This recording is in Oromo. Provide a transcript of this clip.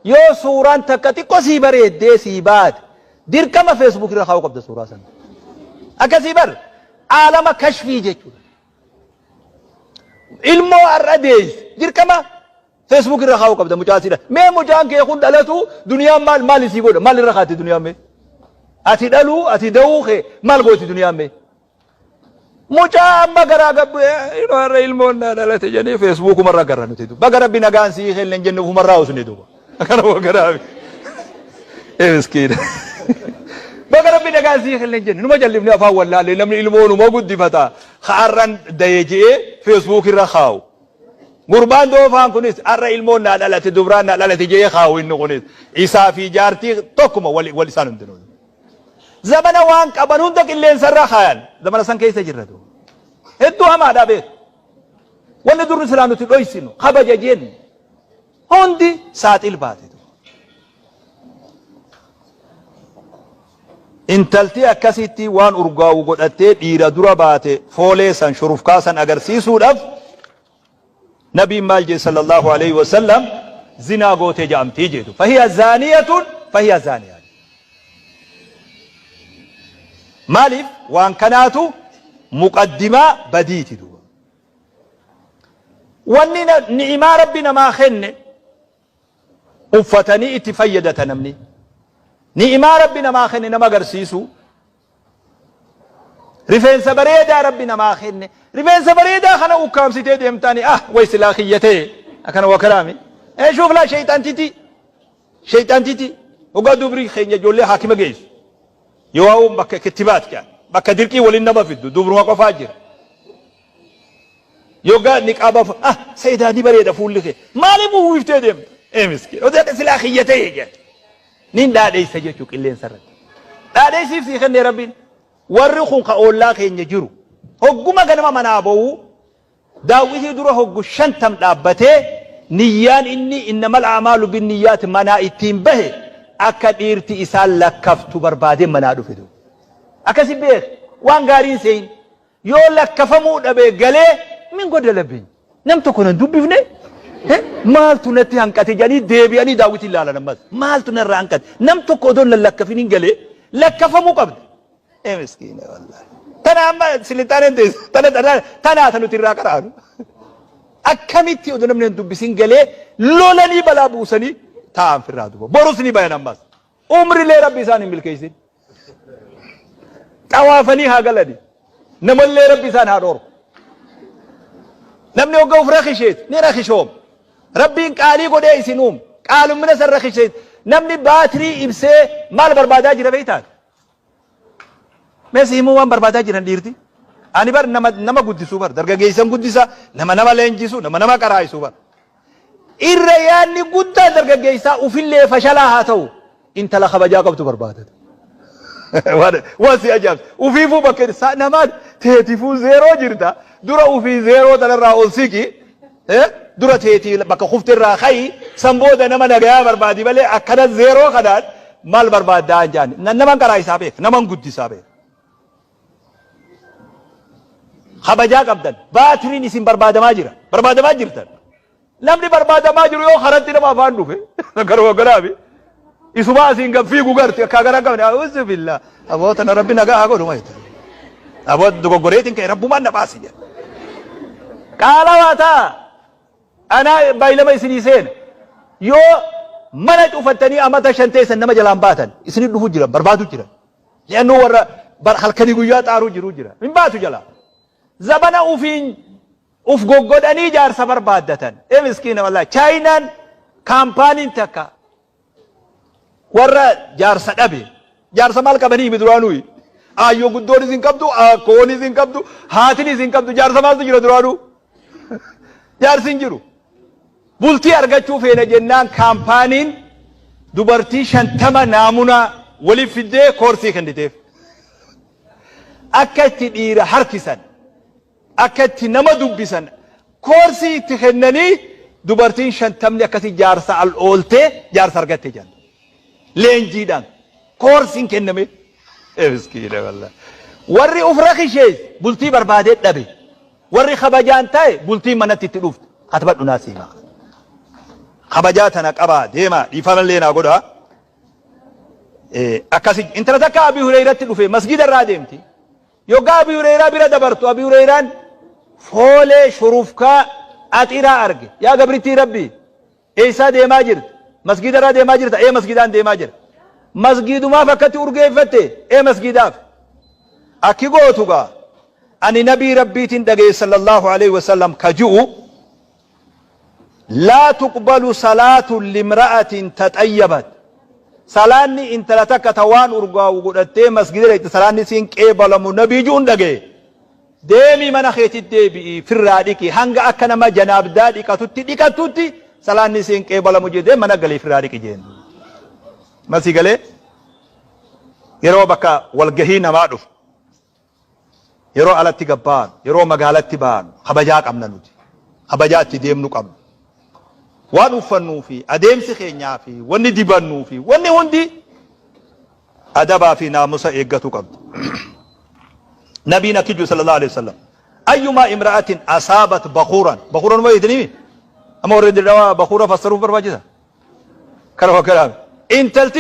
Yoo suuraan takka xiqqo sii bareeddee sii baate dirqama Facebook irra kaa'uu qabda suuraa sana. Akkasii bar aalama kashfii jechuudha. Ilmoo har'a deesse dirqama Facebook irra kaa'uu qabda mucaa siidha. Mee mucaan kee kun dhalatu duniyaan maal maal isii godha maal irra kaatti duniyaan mee? Ati dhaluu ati da'uu kee maal gooti duniyaan mee? Mucaa amma garaa gabbu har'a ilmoon naa dhalate jedhanii feesbuukumarra agarra nuti. Baga rabbi nagaan sii kenne hin jenne ofumarraa usne duuba. Akkana garaa. Ee miskiina. Baga rabbi nagaan sii kenne hin jenne numa jallifne afaan wallaalee namni ilmoo numa guddifata. Har'an dayee je'ee feesbuuk irra kaa'u. Gurbaan doofaan kunis har'a ilmoon naa dhalate dubraan naa dhalate je'ee kaa'u inni kunis. Isaa fi jaartii tokkuma wal isaan hundinuu. Zamana waan qaban hunda qilleensarra kaayan. Zamana san keessa jirra duuba. Hedduu hamaadha beeku. Wanni durri silaa nuti dhoysinu kabaja jennu hundi saaxil baate duuba. Intalti akkasitti waan urgaa'u godhattee dhiira dura baate foolee san shurufkaa san agarsiisuudhaaf Nabiin maal jee sallallahu aleyhi wa sallam zinaa goote ja'amtii jeetu fahiya zaaniyatun fahiya zaaniya maaliif waan kanaatu muqaddimaa badiiti duuba wanni ni'imaa rabbi namaa kenne uffatanii itti fayyadata namni ni'imaa rabbi namaa kenne nama agarsiisu Rifeensa bareedaa rabbi namaa kenne. Rifeensa bareedaa kana ukkaamsitee deemtaani ah way silaa kiyya ta'e akkana waa kalaami. Ee shuuf laa sheeyxaantiti. Sheeyxaantiti. Hoggaa dubrii keenya ijoollee haakima geessu. Yoo haa'uun bakka kittibaat jedhan. Bakka dirqii waliin nama fiddu dubruma qofaa jira. Yoggaa niqaaba ah sayidaa ni bareeda fuulli kee. Maaliif uwwiftee deemta? Ee miskiin. Oduu silaa kiyya ta'e jedhan. Nin dhaadheessa jechuu qilleensa irratti. Dhaadheessiif sii kenne Rabbiin. Warri kun ka oollaa keenya jiru. Hogguma ganama manaa ba'u daawwitii dura hoggu 50 dhaabbatee niyyaan inni innamal a'maalu binniyyaat manaa ittiin bahe akka dhiirti isaan lakkaftu barbaadee manaa dhufe duuba. Akkasi beek waan gaariin seeyin. Yoo lakkafamuu dhabe galee min godalabbiin. Nam tokko nan dubbifne maaltu natti hanqate jedhanii deebi'anii daawwitiin ilaalan ammas. Maaltu narraa hanqate? Nam tokko odoo nan lakkafin hin galee lakkafamuu qabda. Ee miskiina wallaahi. Tana amma silixaaneen teessu. Tana tana tanaa ta nuti irraa qara'anu. Akkamitti odoo namni hin dubbisin galee lolanii balaa buusanii taa'an firraa duuba. Borus ni bayan ammas. Umrilee rabbi isaan hin milkeessin. Xawaafanii haa galani. Namallee rabbi isaan haa dhoorku. Namni hogga uf rakisheet ni rakishoom. Rabbiin qaalii godhee isin uume. Qaalummina san rakisheet. Namni baatirii ibsee maal barbaadaa jira beektaa? Mee si himuu waan barbaadaa jiran dhiirti. Ani bar nama nama guddisuu bar dargaggeessan guddisa nama nama leenjisu nama nama qaraa'isu bar. Irra yaadni guddaan dargaggeessaa ufillee fashalaa haa ta'u intala kabajaa qabdu barbaadata. Waan si ajaa'ibsu. Ufiifuu bakka isaa namaan teetifuu zeeroo jirta. Dura ufii zeeroo tanarraa ol siqi. Dura teetii bakka kufte irraa ka'i. San booda nama nagayaa barbaadi malee akkana zeeroo kanaan maal barbaaddaa hin jaanne. Naman qaraa isaa beeka. Naman guddisaa beeka. Kabajaa qabdan. Baatiriin isin barbaadamaa jira. Barbaadamaa jirtan. Namni barbaadamaa jiru yoo karatti nama afaan dhufe garuu garaafi isuma asiin gad fiigu garti akka gara qabne a'uuzu billah aboo tana rabbi nagaa haa godhu maayita. Aboo dogoggoreetiin ka'e rabbumaan na baasi jedha. Qaalawaa ta'a. Anaa baay'ilama isinii seena. Yoo mana cufattanii amata shan teessan nama jalaan baatan isinii dhufu jiran barbaadu jiran. Li'annuu warra bar halkanii guyyaa xaaruu jiru jira. Hin baatu jalaa. Zabana ufiin uf goggodhanii jaarsa barbaaddatan. Ee miskiina wallahi. Chaayinaan kaampaaniin takka warra jaarsa dhabe. Jaarsa maal qabanii himi duraanuyi. Aayyoo guddoonis hin qabdu, akkoonis hin qabdu, haatinis hin qabdu. Jaarsa maaltu jira duraanuu? Jaarsi hin jiru. Bultii argachuu feena jennaan kaampaaniin dubartii 50 naamunaa waliif fiddee koorsii kenniteef. Akka itti dhiira harkisan, akka itti nama dubbisan koorsii itti kennanii dubartiin shantamni akkasii jaarsa al ooltee jaarsa argatte jedhan. Leenjiidhaan koorsiin kenname. Miskiina wallahi. Warri uf rakishees bultii barbaadee dhabe. Warri kabajaan taa'e bultiin manatti itti dhufte. Katabadhu naa siima. Kabajaa tana qabaa deemaa, dhiifamallee naa godhaa. Akkasi intala takka Abi Hureyratti dhufe, masgida irraa deemti. Yoggaa Abi Hureyraa bira dabartu, Abi Hureyraan foolee shurufkaa axiraa arge. Yaa gabrittii Rabbii, eessaa deemaa jirta? Masgida irraa deemaa jirta? Ee, masgidaan deemaa jira. Masgidumaaf akkatti urgeeffatte? Ee, masgidaaf. Akki gootu gaa, ani nabii Rabbiitiin dhagaye sallallahu alaihi wasallam ka ji'u: laa tuqbalu salaatun limra'atin taxayyabat. Salaanni intala takka ta waan urgaa'u godhattee masgida dhaqxe, salaanni siin qeebalamu nabii ji'uun dhagaye. Deemii mana keetit deebi'ii firraa dhiqi, hanga akka nama janaabdaa dhiqatutti dhiqattutti salaanni siin qeebalamu jedhee, mana galii firraa dhiqi jeen. Masii galee yeroo bakka walgahii namaa dhufu, yeroo alatti gabbaanu, yeroo magaalatti baanu, kabajaa qabna nuti. Kabajaa itti deemnu qabna. Waan uffannuu fi adeemsi keenyaa fi wanni dibannuu fi wanni hundi adabaa fi naamusa eeggatu qabdi. Nabiin akki jiru sallallahu alaihi wasallam: ayyumaa imra'atin asaabat bakuuran. Bakuuran uma beektanii? Amma warri dirqama bakuura fassaruuf barbaachisa. Kana fakkaata. Intalti